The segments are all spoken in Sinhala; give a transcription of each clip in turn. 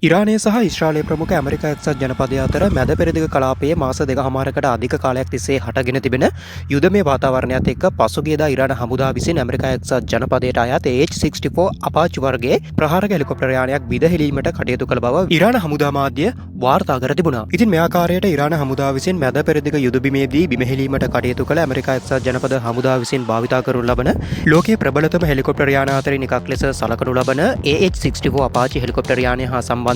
ඉරානය සහ ඊශ්‍රායලය ප්‍රමුඛ ඇමරිකා එක්සත් ජනපදය අතර මැද පෙරදිග කලාපයේ මාස 2.5කට අධික කාලයක් තිස්සේ හටගෙන තිබෙන යුදමය වාතාවරණයත් එක්ක පසුගියදා ඉරාන හමුදා විසින් ඇමරිකා එක්සත් ජනපදයට අයත් AH-64 Apache වර්ගයේ ප්‍රහාරක හෙලිකොප්ටර් යානයක් බිඳහෙලීමට කටයුතු කළ බව ඉරාන හමුදා මාධ්‍ය වාර්තා කර තිබුණා. ඉතින් මේ ආකාරයට ඉරාන හමුදා විසින් මැද පෙරදිග යුද බිමේදී බිමහෙලීමට කටයුතු කළ ඇමරිකා එක්සත් ජනපද හමුදා විසින් භාවිතා කරනු ලබන ලෝකයේ ප්‍රබලතම හෙලිකොප්ටර් යාන අතරින් එකක් ලෙස සලකනු ලබන AH-64 Apache helicopter යානය හා සම්බන්ධ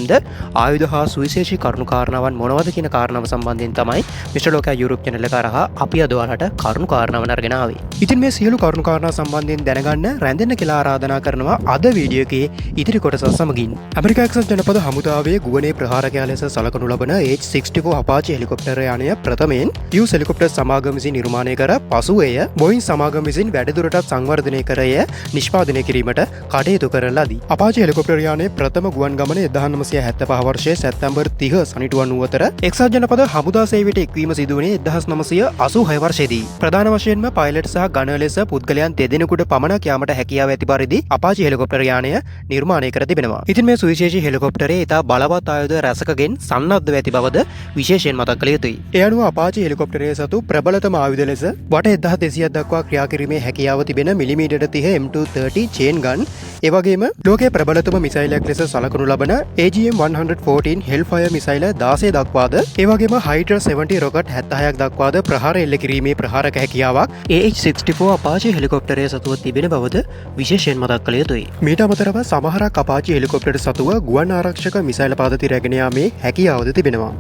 ආයුධ හා සුවිශේෂී කරුණු කාරණාවන් මොනවද කියන කාරණාව සම්බන්ධයෙන් තමයි මිස්ටර් ලෝකයා YouTube channel එක හරහා අපි අද ඔයාලට කරුණු කාරණාවන් අරගෙන ආවේ. ඉතින් මේ සියලු කරුණු කාරණා සම්බන්ධයෙන් දැනගන්න රැඳෙන්න කියලා ආරාධනා කරනවා අද වීඩියෝ එකේ ඉතිරි කොටස සමගින්. ඇමරිකා එක්සත් ජනපද හමුදාවේ ගුවනේ ප්‍රහාරකයා ලෙස සලකනු ලබන AH-64 Apache helicopter යානය ප්‍රථමයෙන් හියුස් හෙලිකොප්ටර් සමාගම විසින් නිර්මාණය කර, පසුව එය බෝයින් සමාගම විසින් වැඩිදුරටත් සංවර්ධනය කර එය නිෂ්පාදනය කිරීමට කටයුතු කරන ලදී. අපාචි හෙලිකොප්ටර් යානයේ ප්‍රථම ගුවන් ගමන 1975 වර්ෂයේ සැප්තැම්බර් 30 සනිටුවන් වූ අතර, එක්සත් ජනපද හමුදා සේවයට එක්වීම සිදු වුණේ 1986 වර්ෂයේදී. ප්‍රධාන වශයෙන්ම පයිලට් සහ ගනර් ලෙස පුද්ගලයන් දෙදෙනෙකුට පමණක් යාමට හැකියාව ඇති පරිදි අපාචි හෙලිකොප්ටර් යානය නිර්මාණය කර තිබෙනවා. ඉතින් මේ සුවිශේෂී හෙලිකොප්ටරේ ඉතා බලවත් ආයුධ රැසකගෙන් සන්නද්ධව ඇති බවද විශේෂයෙන් මතක් කළ යුතුයි. ඒ අනුව අපාචි හෙලිකොප්ටරය සතු ප්‍රබලතම ආයුධ ලෙස වට 1200ක් දක්වා ක්‍රියා කිරීමේ හැකියාව තිබෙන මිලිමීටර 30 M230 chain ගන්, ඒ වගේම ලෝකයේ ප්‍රබලතම මිසයිලයක් ලෙස සලකනු ලබන AGM-114 Hellfire මිසයිල 16 දක්වාද, ඒ වගේම Hydra 70 rocket 76ක් දක්වාද ප්‍රහාර එල්ල කිරීමේ ප්‍රහාරක හැකියාවක් AH-64 Apache හෙලිකොප්ටරය සතුව තිබෙන බවද විශේෂයෙන් මතක් කළ යුතුයි. මීට අමතරව සමහරක් අපාචි හෙලිකොප්ටර් සතුව ගුවන් ආරක්ෂක මිසයිල් පද්ධති රැගෙන යාමේ හැකියාවද තිබෙනවා.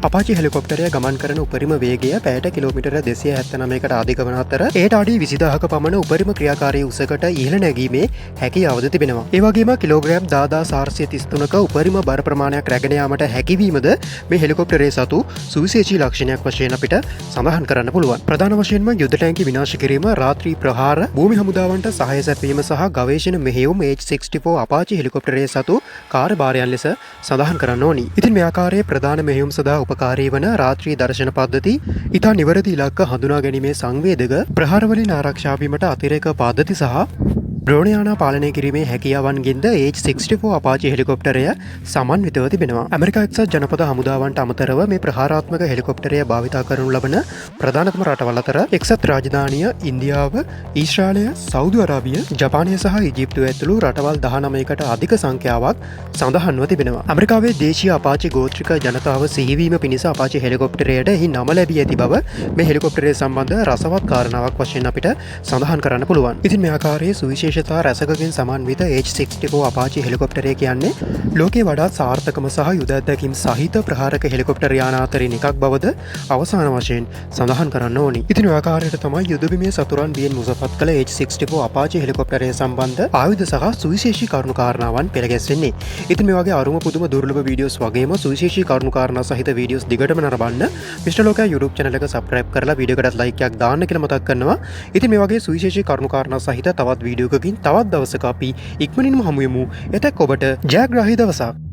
අපාචි හෙලිකොප්ටරය ගමන් කරන උපරිම වේගය පැයට කිලෝමීටර 279කට අධික වන අතර, ඒට අඩි 20,000ක පමණ උපරිම ක්‍රියාකාරී උසකට ඉහළ නැගීමේ හැකියාවද තිබෙනවා. ඒ වගේම කිලෝග්‍රෑම් 10,433ක උපරිම බර ප්‍රමාණයක් රැගෙන යාමට හැකිවීමද මේ හෙලිකොප්ටරයේ සතු සුවිශේෂී ලක්ෂණයක් වශයෙන් අපිට සඳහන් කරන්න පුළුවන්. ප්‍රධාන වශයෙන්ම යුද්ධ ටැංකි විනාශ කිරීම, රාත්‍රී ප්‍රහාර, භූමි හමුදාවන්ට සහාය සැපයීම සහ ගවේෂණ මෙහෙයුම් AH-64 Apache හෙලිකොප්ටරයේ සතු කාර්යභාරයන් ලෙස සඳහන් කරන්න ඕනි. ඉතින් මේ ආකාරයේ ප්‍රධාන මෙහෙයුම් සඳහා උපකාරී වන රාත්‍රී දර්ශන පද්ධති, ඉතා නිවැරදි ඉලක්ක හඳුනා ගැනීමේ සංවේදක, ප්‍රහාරවලින් ආරක්ෂා වීමට අතිරේක පද්ධති සහ ඩ්‍රෝන යානා පාලනය කිරීමේ හැකියාවන්ගෙන්ද AH-64 Apache හෙලිකොප්ටරය සමන්විතව තිබෙනවා. ඇමරිකා එක්සත් ජනපද හමුදාවන්ට අමතරව මේ ප්‍රහාරාත්මක හෙලිකොප්ටරය භාවිතා කරනු ලබන ප්‍රධානතම රටවල් අතර එක්සත් රාජධානිය, ඉන්දියාව, ඊශ්‍රායලය, සෞදි අරාබිය, ජපානය සහ ඊජිප්තුව ඇතුළු රටවල් 19කට අධික සංඛ්‍යාවක් සඳහන්ව තිබෙනවා. ඇමරිකාවේ දේශීය අපාචි ගෝත්‍රික ජනතාව සිහිවීම පිණිස අපාචි හෙලිකොප්ටරයට එහි නම ලැබී ඇති බව මේ හෙලිකොප්ටරය සම්බන්ධ රසවත් කාරණාවක් වශයෙන් අපිට සඳහන් කරන්න පුළුවන්. ඉතින් මේ ආකාරයේ සුවිශේෂතා රැසකකින් සමන්විත AH-64 Apache හෙලිකොප්ටරය කියන්නේ ලෝකේ වඩාත් සාර්ථකම සහ යුද අත්දැකීම් සහිත ප්‍රහාරක හෙලිකොප්ටර් යාන අතරින් එකක් බවද අවසාන වශයෙන් සඳහන් කරන්න ඕනි. ඉතින් ඔය ආකාරයට තමයි යුද බිමේ සතුරන් බියෙන් මුසපත් කළ AH-64 Apache හෙලිකොප්ටරය සම්බන්ධ ආයුධ සහ සුවිශේෂී කරුණු කාරණාවන් පෙළ ගැස්වෙන්නේ. ඉතින් මේ වගේ අරුම පුදුම දුර්ලභ වීඩියෝස් වගේම සුවිශේෂී කරුණු කාරණා සහිත වීඩියෝස් දිගටම නරඹන්න මිස්ටර් ලෝකයා YouTube channel එක subscribe කරලා වීඩියෝ එකටත් like එකක් දාන්න කියලා මතක් කරනවා. ඉතින් මේ වගේ සුවිශේෂී කරුණු කාරණා සහිත තවත් වීඩියෝ එකකින් තවත් දවසක අපි ඉක්මනින්ම හමු වෙමු. එතෙක් ඔබට ජයග්‍රාහී දවසක්.